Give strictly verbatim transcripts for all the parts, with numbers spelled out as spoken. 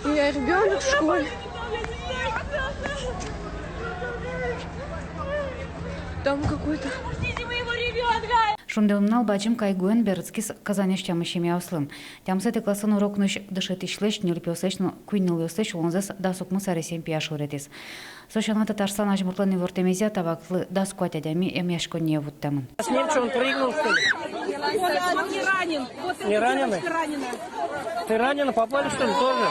У меня ребенок в школе. Там какой-то... Шунды нунал бадӟым кайгуэн берытскиз Казаньысь тямыс семьяослы. Тямысэтӥ классын урок нуись дышетӥсьлэсь, ньыль пиослэсь но куинь нылъёслэсь улонзэс дас укмыс аресъем пияш выретӥз. Со сяна, Татарстан азьмуртлэн ивортэмезъя, та вакытлы дас куать адями эмъяськонние вуттэмын. С ним что, он прыгнул, что ли? Не ранен. Вот эта девочка ранена. Ты ранена, попали, что ли, тоже?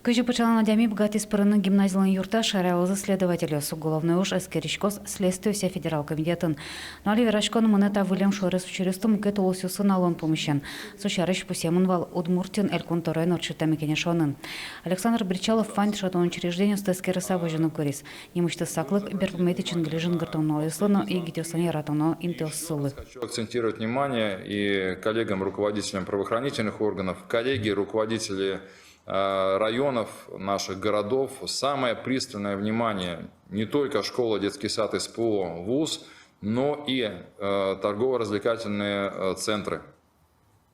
Кызьы пыӵалан адями быгатӥз пырыны гимназилэн юртаз, шараялозы следовательёс. Уголовной уж эскериськоз Следствиося федерал комитетын. Но али вераськон мынэ та выллем шуэрес учыръёсты мукет улосъёсын алон пумысен. Со сярысь пусъемын вал Удмуртиын Элькун тӧроен ортчытэм кенешонын. Александр Бречалов вань дышетон учреждениосты эскерыса возьыны куриз. Нимысьтыз саклык берпуметӥ чингыли жингыртон нуналъёслы но егитъёслэн яратоно интыоссылы. Хочу акцентировать внимание и коллегам, руководителям правоохранительных органов, коллеги, руководители, э, районов, наших городов. Самое пристальное внимание: не только школа, детский сад, СПО, вуз, но и, э, торгово-развлекательные, э, центры.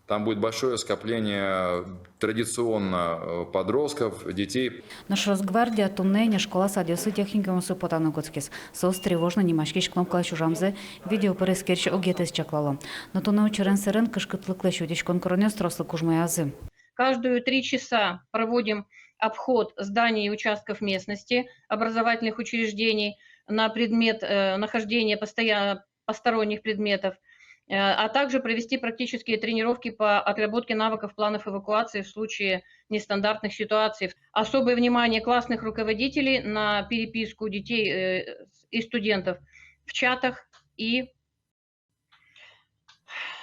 Там будет большое скопление традиционно, э, подростков, детей. Нош Росгвардия туннэ ини школа, садъёсы, техникумъёсы потаны кутскиз. Соос «тревожно» нимаськись кнопкалэсь ужамзэ видео пыр эскерись огетэз чаклало. Но туннэ учырен сэрен кышкытлыклэсь утиськон куронъёс трослы кужмоязы. Каждые три часа проводим обход зданий и участков местности, образовательных учреждений на предмет, э, нахождения постоя-, посторонних предметов, э, а также провести практические тренировки по отработке навыков планов эвакуации в случае нестандартных ситуаций. Особое внимание классных руководителей на переписку детей, э, и студентов в чатах и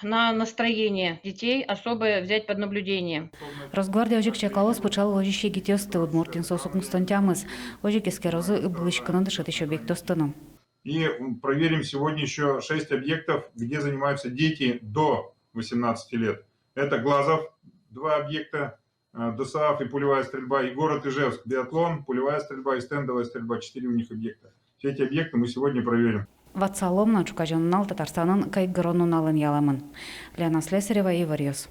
на настроение детей особое взять под наблюдение. Росгвардия озьы ик чаклалоз пыӵал возись егитъёсты. Удмуртиын соос укмыстон тямыс. Озьы ик эскерозы ыбылӥськыны дышетӥсь объектъёсты но. И, м, проверим сегодня ещё шесть объектов, где занимаются дети до восемнадцати лет. Это Глазов, два объекта, э, ДОСААФ и пулевая стрельба, и город Ижевск, биатлон, пулевая стрельба и стендовая стрельба, четыре у них объекта. Все эти объекты мы сегодня проверим. Ватсалом на, ӵуказе нунал Татарстанын кайгырон нуналэн ялэмын. Лена Слесарева, Иворъёс.